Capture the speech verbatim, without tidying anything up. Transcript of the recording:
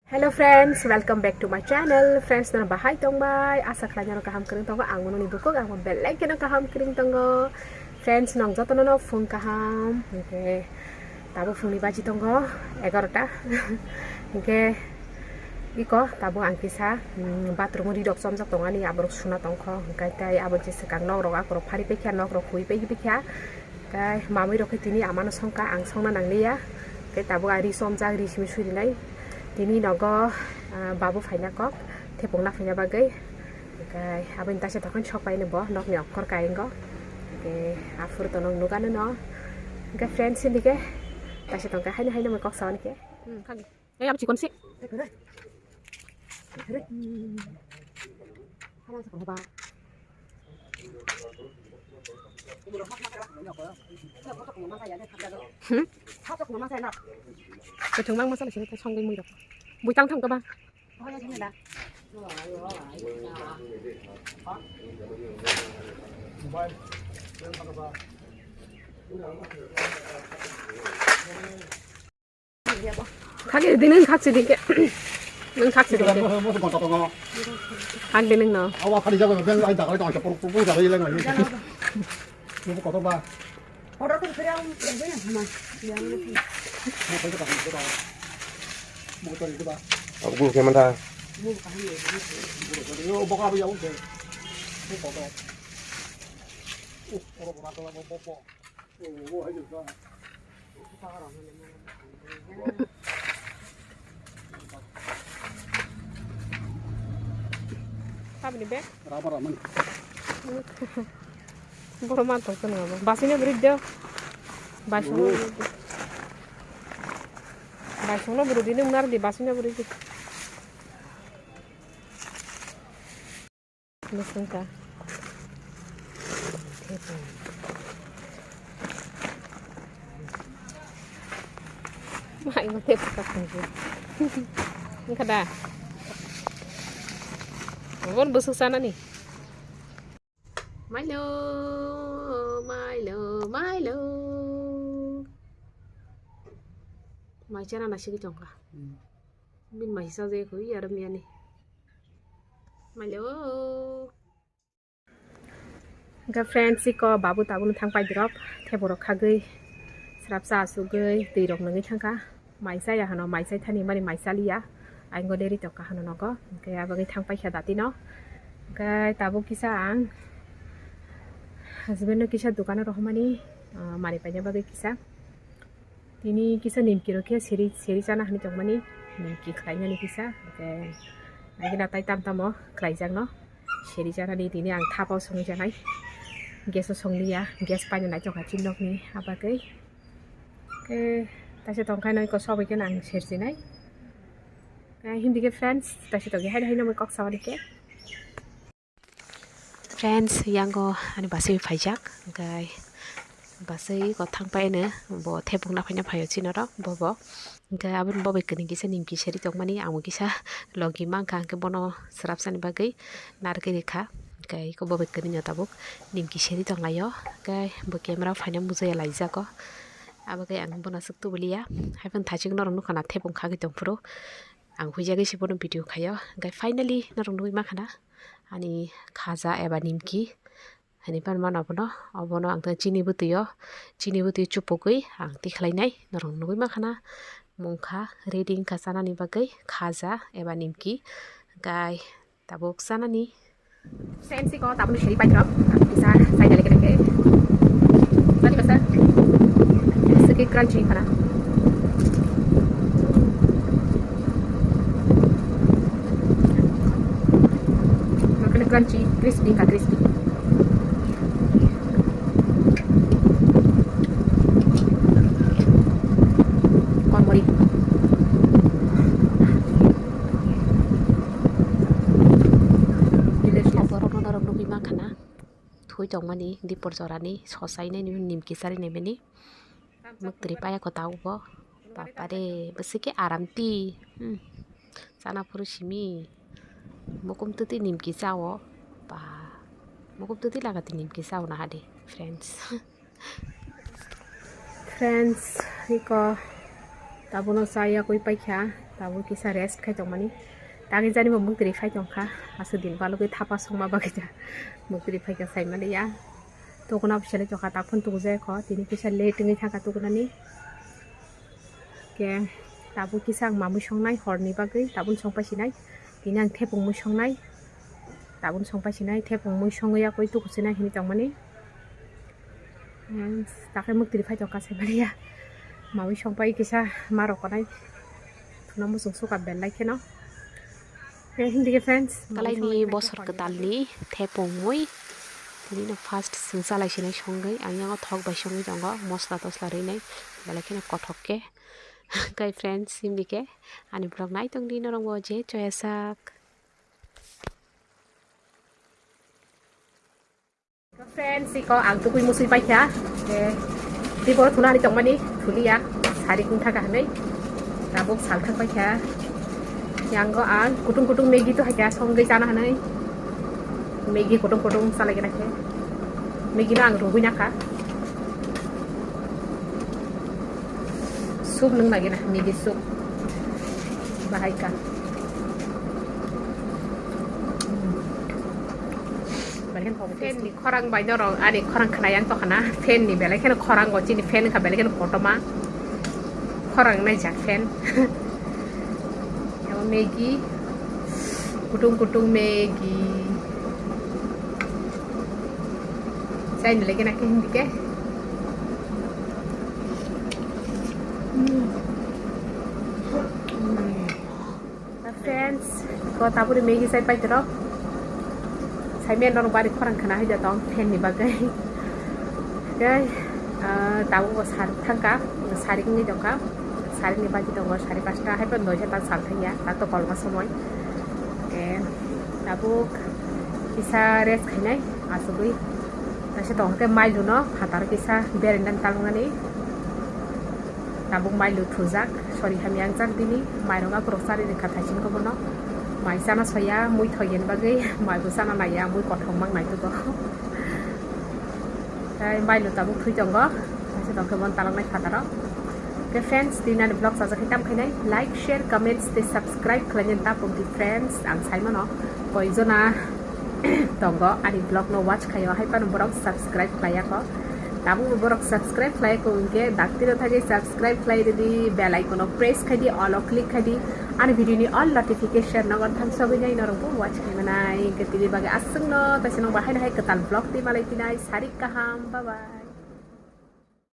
Hello friends, welcome back to my channel. Friends, nono bahai tongbai? Asa khlai nono kaham kwrwng tongo. Ang noni bukuk, ang belai kheno kaham kwrwng tongo. Friends, nong jotono no phung kaham. Hwnkhe tabuk phungni baji tongo egarota. Hwnkhe iko tabuk ang kisa, mm, bathroom ri rok chomjak tongani, aborok suna tongkho. Hwnkhe tei abo je swkang nok rok akorok phari paikha, nok rok hui pai paikha. Khe mamui rok khe tini amano songkha, ang songna nangliya. Khe tabuk ari somjak, ri simi surinai. Tini nogo, ah, babu phaina kok, thepung na phaina bagwi. Khe aboni taisa tokon sok paino bo nokni okkor kaingo. Khe aphuru to nok nugano no. Khe friends, sindi khe taisa tongkha haino haino mui kok sawan khe. Hmm, khagi. Ei, abo chikon si. Hmm? Kwthwng mang masala sini songwi mui rok. Bui tang thang kaba. Khak di nung, khak si di ke. Nung khak si di ke. Khak di nung no. Awa khali jago ben ai dagai tong pur pur dagai le ngai. Mo ko to ba. Order ko kre am de na ma. Mo ko to ba. Mo ko to ri ba. Abu ke manda. Yo boka ba ya u de. Mo ko to. Oh, oro boka to bo bo. Sabni bag? Rubber man. Boro man tong sini abo. Basina beri dia. Basina beri dia. Basina beri dia, benar di basina beri dia. Nusungka. Mai ngo tepu ka khungju. Engka da. Ngon busuk sana ni. Mailo, mailo, mailo. Mai chana na sigi chongka. Bin mai sa je ko yar miani. Mailo. Hwnkhe friends, iko babu tabukno thang pai dirok, theborok khagwi srapsa asugwi twi rok nungwi thangkha. Mai chaya hano, mai chai thani mani mai chaliya. Aingo deri tokha hano nogo. Hwnkhe abagwi thang paikha datino. Hwnkhe tabuk kisa ang husband no kisa dukano rohormani, ah, mani paina bagwi kisa. Tini kisa nimki rok khe seri, seri chana hinwi tongmani, nimki khlainani kisa, hwnkhe nagina tai tam tamo khlaijakno seri chanani tini ang thapao songwi janai, gas o songliya, gas paina naithokha chini nokni abagwi. Khe taisa tongkha noiko sobwi khe ang serchinai. Khe hindi khe friends, taisa tongwi haino haino mui kok sawi khe. Friends, yango ani basui phaijak, hwnkhe basui ko thang paino bo thepung na phaina phaio chini oro bobo. Hwnkhe aboni bo bai kwrwngwi kisa nimki seri tongmani, ang bo kisa logi mankha, hwnkhe bono srapsani bagwi narwgwi rikha. Hwnkhe iko bo bai kwrwngno tabuk nimki seri tonglaio, hwnkhe bo camera o phaina muchungya laijago. Abagwi ang bono aswk tubuliya, haiphano thachik norok nukha na thepung khagwi tongphuru. Ang huijagwi se bono video khaio. Hwnkhe finally norok nugwi mankha na ani khaja eba nimki. Hani panmano abono, obono ang chini bwtwi o, chini bwtwi chupugwi ang tikhlainai. Norok nugwi mankha na mungkha ready wngkha chanani bagwi khaja eba nimki. Hwnkhe tabuk chanani. Same siko tabukni seri paithok. Kisa chai dali kene ke. Sari basa. Siki crunchy kana. Makanya crunchy, crispy ka crispy. Kon mori. Borok no norok nugwi mankha na. Thui tongmani dipor jorani sosainai ni nimki charinai mani. Muktri paya kota ubo. Bapare, bwswk khe aram ti. Hmm. Chana phuru simi. Mukum twtwi nimki chao. Ba. Mukum twtwi lagati nimki chao na hade, friends. Friends, iko Tabono chaya kwi paikha, tabo kisa rest khai tongmani. Tangwi jani bo muktri phai tongkha, aswk din balugwi thapa songma bagwi ja muktri phaikha saimani ya. Tokona bwsale tongkha, taphun tugujaya kho, tini kisa late wngwi thangkha tukunani. Ke tabo kisa ang mamwi songnai horni bagwi, tabun songpai sinai. Tini ang thepung mui songnai, tabun songpai sinai, thepung mui songwi yakwi tukusinai hinwi tongmani. Takhe muktri phai tongkha saimaliya. Mawi songpai kisa ma rokonai. Thuna muchung suka belai kheno. Khe hindi khe friends, mawi Kalaini songwi bosor khe kwtalni thepung mui. Tini no first sung chalai sinai songwi. Ang yango thok bai songwi tongo. Mosla tosla rinai. Belai kheno kothok khe. Kai friends, hindi khe ani vlog nai tongdi norok bo je choyasak. Friends, iko ang tukui musui paikha. Eh, tiboro thuna ani tongmani thuliya. Sari kung thaka hanai. Tabuk sal thang paikha. Yango ang kutung kutung Maggi to haikha songwi chana hanai. Maggi kutung kutung salai gana khe. Maggi no ang rugui nakha. Soup nung lagi na, Maggi soup. Bahai ka. Fan ni khorang bai norok ani khorang khna yang to khna. Fan ni belai kheno khorang go chini fan kha belai kheno kotoma. Khorang nai jak fan. Abo Maggi. Kutung kutung Maggi. Chaini lagi na khe hindi khe. Friends, ko taburi Maggi sai pai toro. Sai men rok bari khorang khna hai da tong fan ni bagwi. Khe, ah, tabuk bo sar thangka, sari wngwi tongkha. Sari ni baji tongo, sari pasta hai phano noisa ta sal thangya, ta to kolma somoi. Khe, tabuk kisa rest khainai, asugwi. Taisa tong khe mailu no phatar kisa berendang talnani. Tabuk mailu thujak, sori hamya wngjak bini, mairung aphuru chari rwkha thaiching kobono. Mai chana soya, mui thoi yen bagwi, mai bo chana naiya, mui kothok mang naitugo. Tei mailu tabuk thwi tongo, taisa tong khe bon taloknai phataro. Khe friends, tini ani vlog sajak khe tam khainai, like, share, comments tei subscribe khlainani ta pokdi friends, ang saimano koijona tongo ani vlog no watch khaio, hai phano borok subscribe khlaiya kho. Tabukbo borok subscribe khlaiya kho, hinkhe daktino thangwi subscribe khlai rwdi, bell icon o press khaidi, all o click khaidi, ani video ni all notification nogo thangsogwi nai norokbo watch khaimanai. Hinkhe tini bagwi aswkno taisa nokbar haino hai kwtal vlog twi malai phinai, sarik kaham, bye bye.